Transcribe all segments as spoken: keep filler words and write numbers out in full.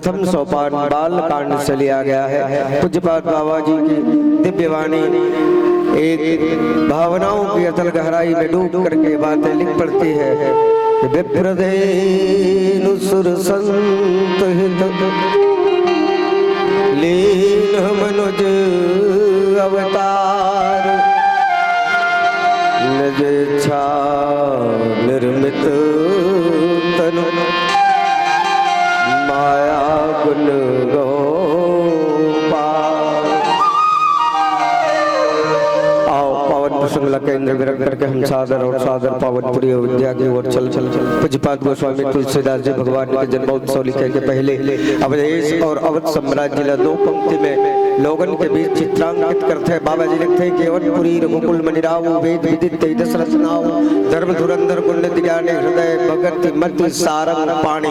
प्रथम सोपान बाल कांड से लिया गया है। पूज्यपाद बाबा जी की दिव्य वाणी एक भावनाओं की अतल गहराई में डूब करके बातें लिख पड़ती है। विप्रधेनु सुर संत हित लीन मनुज अवतार, निज इच्छा निर्मित तनु माया गुण गो पार। आओ, पावन प्रसंग ला केंद्र में रख करके हम सादर और सादर पावनपुरी अयोध्या की ओर चल, चल, चल। पूज्यपाद गोस्वामी तुलसीदास जी भगवान के जन्मोत्सव लिखे के पहले अवधेश और अवध साम्राज्य ला दो पंक्ति में लोगन के बीच चित्रांकित करथे। बाबा जी लिखथे कि अवधपुरी रघुकुल मणि राव, वेद विदित तेहि दशरथ नाव, धर्म धुरंधर गुण निधि ज्ञानी, हृदय भगत मति सारंग पाणी।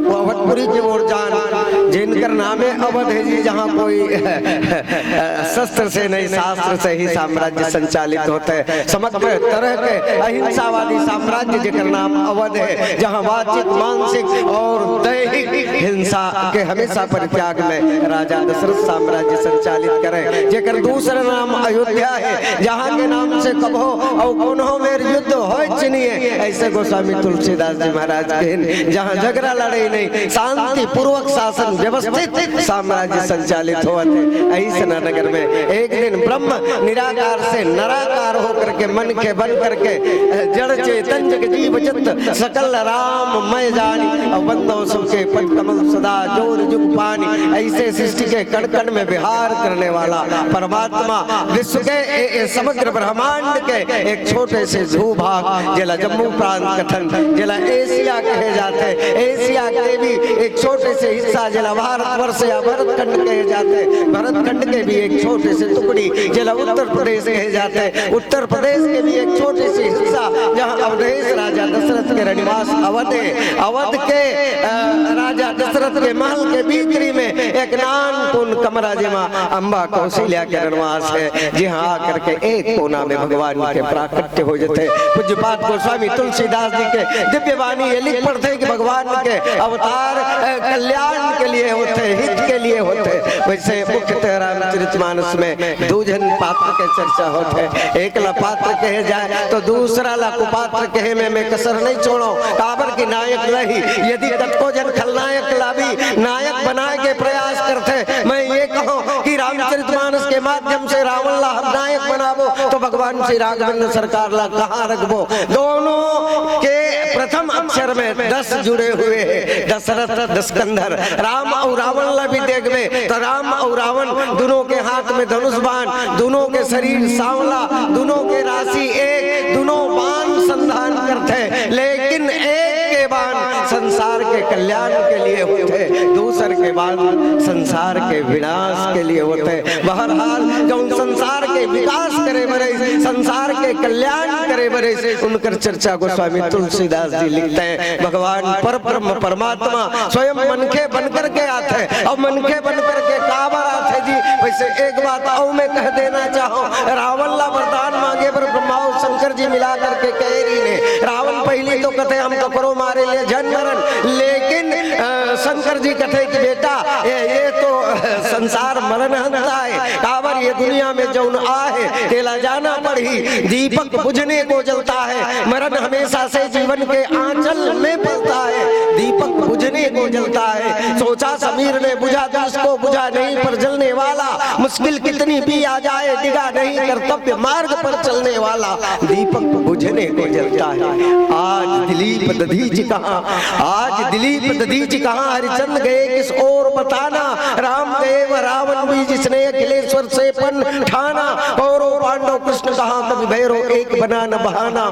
वो अवधपुरी की ओर जान, जिनकर नामे अवध है जी, जहाँ कोई शस्त्र से नहीं, शास्त्र से ही साम्राज्य संचालित होते हैं। समग्र तरह के अहिंसावादी साम्राज्य, जेकर नाम अवध है, जहाँ वाचिक, मानसिक और दैहिक हिंसा के हमेशा परित्याग में राजा दशरथ साम्राज्य संचालित करे। जेकर दूसरा नाम अयोध्या है, जहाँ के नाम से कबो और कोनो मेर युद्ध होय च नहीं है। ऐसे गोस्वामी तुलसीदास जी महाराज के, जहाँ झगड़ा लड़े नहीं, शांति पूर्वक शासन व्यवस्थित साम्राज्य संचालित होवत है। ऐसना नगर में एक दिन ब्रह्म निराकार से नराकार होकर के मन के बन करके जड़ चेतन जग जीव चित्त सकल राम मैं जानी, और बंदो सबके पद कमल सदा जोर जुग पानी। ऐसे सृष्टि के कण कण में विहार करने वाला परमात्मा विश्व के ए, ए, समग्र ब्रह्मांड के एक छोटे से भूभाग, जेला जम्मू प्रांत कथन, जेला एशिया कहे जाथे, एशिया के भी एक छोटे से हिस्सा, जेला भारतवर्ष या भरतखंड कहे जाथे, भरतखंड के भी एक छोटे से टुकड़ी, जेला उत्तर प्रदेश कहे जाथे, उत्तर प्रदेश के भी एक छोटे से हिस्सा, जहाँ अवधेश राजा दशरथ के रनिवास अवध है। अवध के, अ, राजा दशरथ के महल के भीतरी में एक नानकुन कमरा, जेमा अम्बा कौशल्या के रनिवास है, जिहाँ आकर के एक कोना में भगवान के प्राकट्य हो जाते। पूज्यपाद गोस्वामी तुलसीदास जी के दिव्य वाणी ये लिख पड़ते कि भगवान के अवतार, अ, कल्याण के लिए होते, हित के लिए होते। वैसे मुख्यतः रामचरितमानस में दू झन पात्र के चर्चा होते। एक ला पात्र कहे जाए तो दूसरा ला कुपात्र कहे में मैं कसर नहीं छोड़ो। काबर की नायक नहीं, यदि कतको झन खलनायक ला भी नायक बनाए के प्रयास करते, मैं ये कहूँ कि रामचरितमानस के माध्यम से रावण ला हम नायक बनाबो तो भगवान श्री राघवेंद्र सरकार ला कहाँ रखबो? दोनों के प्रथम अक्षर में दस जुड़े हुए हैं, दशरथ दशकंधर। राम और रावण ला भी देखबे तो राम और रावण दोनों के हाथ में धनुष बाण, दोनों के शरीर सांवला, दोनों के राशि एक, दोनों बाण संधान करते, लेकिन एक के बाण संसार के कल्याण के लिए होते, दूसर के बाण संसार के विनाश के लिए होते। बहरहाल, जौन संसार के विकास करे बरे, संसार के कल्याण करे बरे, उनकर चर्चा गोस्वामी तुलसीदास जी लिखते हैं। भगवान पर ब्रह्म परमात्मा स्वयं मनखे बन करके आथे, अउ मनखे बन करके काबर आथे जी? वैसे एक बात अउ मैं कह देना चाहूँ, रावण ला वरदान मांगे बर ब्रह्मा अउ शंकर जी मिला करके कहे रहिन हे। रावण पहली तो कथे हम ककरो मारे ले झन मरन, लेकिन अ, शंकर जी कथे कि बेटा, ये, ये तो संसार मरण हंता है, काबर ये दुनिया में जौन आहे तेला जाना पड़ही। दीपक बुझने को जलता है, मरण हमेशा से जीवन के आंचल में पलता है। दीपक बुझने को जलता है, सोचा समीर ने बुझा तो इसको बुझा नहीं, पर जलने वाला मुश्किल कितनी भी आ जाए, डिगा नहीं कर्तव्य मार्ग पर चलने वाला दीपक बुझने को जलता है। आज दिलीप दधीच कहाँ, आज दिलीप दधीच कहाँ, हरिचंद गए किस ओर बताना। राम गए वह रावण भी जिसने अखिलेश्वर से पन ठाना। कौरव पांडव कृष्ण कहाँ, कवि भैरव एक बना न बहाना।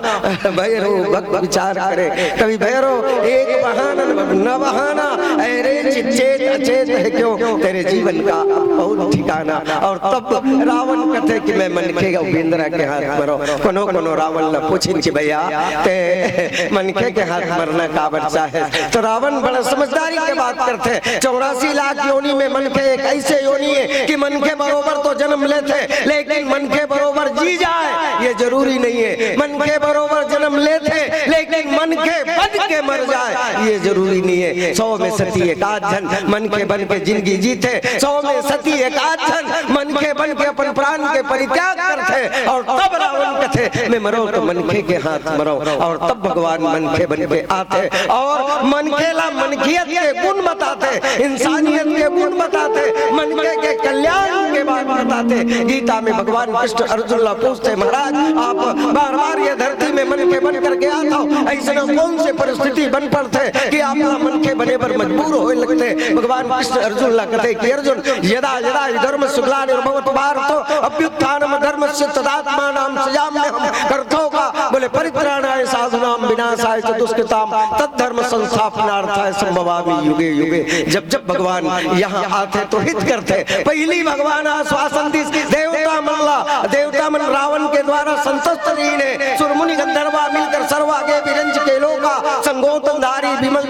भैरव भक्त विचार करे, कवि भैरव एक बहाना न बहाना। अरे चित चेत अचेत है क्यों, तेरे जीवन का बहुत ठिकाना। और तब रावण कथे कि मैं मनखे अउ बेंदरा के हाथ मरो। कोनो कोनो रावण ला पूछिन कि भैया, ते मनखे के हाथ मरना काबर चाहे? तो रावण बड़ा समझदारी के बात करथे। चौरासी लाख योनि में मनखे एक ऐसे योनि है कि मनखे बरोबर तो जन्म लेथे, लेकिन मनखे बरोबर जी जाए, ये जरूरी नहीं है। मनखे बरोबर जन्म लेथे, लेकिन मनखे बन के मर जाए, ये जरूरी नहीं है। सौ में सती एक आध झन मनखे बन के जिंदगी जीथे, सौ में सती एक आध झन मनखे बन के अपन प्राण के परित्याग करथे, और तब रावण कथे, "मैं मरव तो मनखे के हाथ मरव।" और तब भगवान मनखे बन के आथे और मनखे ला मनखियत के गुण बताथे, इंसानियत के गुण बताथे, मनखे के कल्याण के बात बताथे। गीता में भगवान कृष्ण अर्जुन ला पूछथे, "महाराज, आप बार बार ये धरती में मनखे बन करके आत हो, ऐसना कौन से परिस्थिति बन पड़थे कि आप ला मनखे बने बर मजबूर होए लगथे?" भगवान कृष्ण अर्जुन ला कथे कि अर्जुन, "यदा यदा हि धर्मस्य ग्लानिर्भवति भारत, अभ्युत्थानम धर्मस्य तदात्मानाम सृजाम्यहम अर्थात का बोले, परित्राणाय साधूनाम विनाशाय च दुष्कृताम तद्धर्म संस्थापनार्थाय संभवामि युगे युगे।" जब जब भगवान यहाँ आथे तो हित करथे। पहली भगवान आश्वासन दिस देवता मन ला, देवता मन रावण के द्वारा संतुष्ट नहीं हे। सुरमुनि गंधर्वा मिलकर सर्व आगे विरंच के लोका, संगोतनधारी विमल,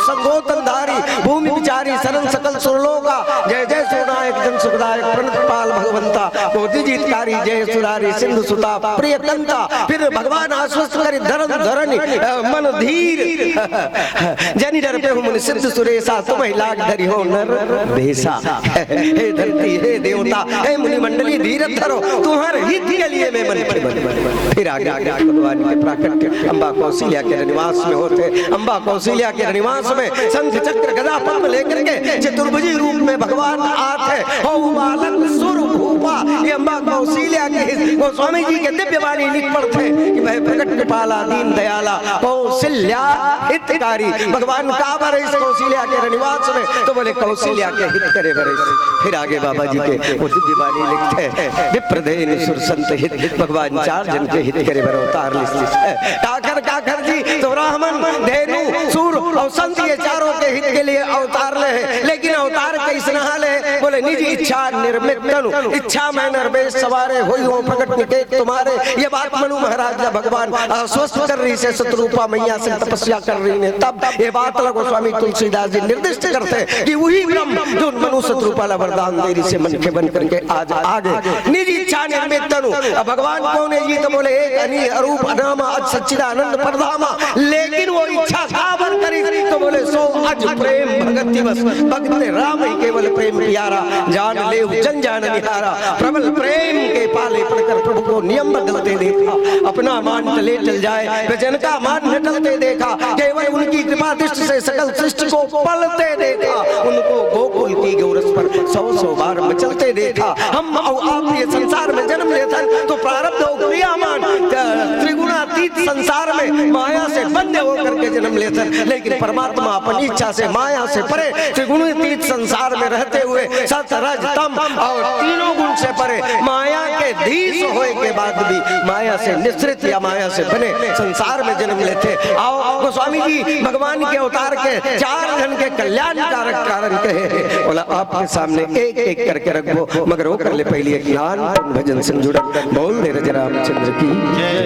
संगोतनधारी भूमि विचारी सरन सकल सुरलोका। जय जय सुरनायक जन सुखदायक प्रणत पाल भगवंता, कोटि जीतकारी जय सुरारी सिंधु सुता प्रिय कंता। फिर भगवान आश्वस्त करि धरन धरन, अ, मन धीर। जनि डरपेहु मुनि सिद्ध सुरेसा, तुम्हि लाग धरिहउ नर बेसा। हे धरती, हे देवता, हे मुनि मंडली, धीरज धरो, तुम्हारे हित के लिए मैं मन के बल। फिर आगे भगवान के प्राकट्य, अम्बा कौशल्या के निवास में होथे। अम्बा कौशल्या के निवास में शंख चक्र गदा पद्म लेकर के चतुर्भुजी रूप में भगवान आथे। हो बालक सुर भूपा, ये अम्बा कौशल्या की, गोस्वामी जी के दिव्य वाणी लिख पड़थे कि वह प्रकट कृपाला दीन दयाला कौशल्या हितकारी। भगवान काबर इस कौशल्या के निवास में, तो बोले, "कौशल्या के हित करे बर।" फिर आगे बाबा जी के वो दिव्य वाणी लिखथे, "विप्रधेनु सुर संत हित।" भगवान चार जन के हित करे बर अवतार लिखथे। काखर, काखर जी तो ब्राह्मण, धेनु, सूर और संत, ये चारों के हित के लिए अवतार ले हे। लेकिन अवतार कइसना ले? बोले, "निज इच्छा निर्मित तनु, इच्छा में नर बेस सवारे, होई हो प्रकट निकेत तुम्हारे।" ये बात मनु महाराज ला भगवान आश्वस्त कर रहिसे, शतरूपा मैया से तपस्या कर रहिन हे, तब ये बात ला गोस्वामी तुलसीदास जी निर्दिष्ट करथे कि वही ब्रह्म जो मनु शतरूपा ला वरदान दे रहिसे, मनखे बन करके आज आगे निज इच्छा निर्मित तनु। अब भगवान कौन हे जी? तो बोले, "एक अनी अरूप अनामा अज सच्चिदानंद परधामा।" लेकिन वो इच्छा काबर करिस? तो बोले, "सो अज प्रेम भगत दिवस, भगत राम ही केवल प्रेम पियारा, जान लेहु जन जान निहारा।" प्रबल प्रेम के पाले पड़कर प्रभु को नियम बदलते देखा, अपना मान टले टल जाए, वे जन का मान न टलते देखा। केवल उनकी कृपा दृष्टि से सकल सृष्टि को पलते देखा, उनको गोकुल की गोरस पर सौ सौ बार मचलते देखा। हम और आप ये संसार में जन्म लेथन तो प्रारब्ध और क्रिया मान, अ, त्रिगुणातीत संसार में माया से बंधे होकर के जन्म लेथन, लेकिन परमात्मा अपनी इच्छा से माया से परे त्रिगुणातीत संसार में रहते हुए सत, रज, तम और तीनों गुण से परे माया के धीश होए के बाद भी माया से निश्रित या माया से बने संसार में जन्म लेथे। आओ, गोस्वामी जी भगवान के अवतार के चार जन के कल्याण कारक कारण कहे हे। बोला, आपके सामने एक एक करके रखबो, मगर ओकर ले पहले एक नान भजन संजुड़न। बोल दे रज रामचंद्र की।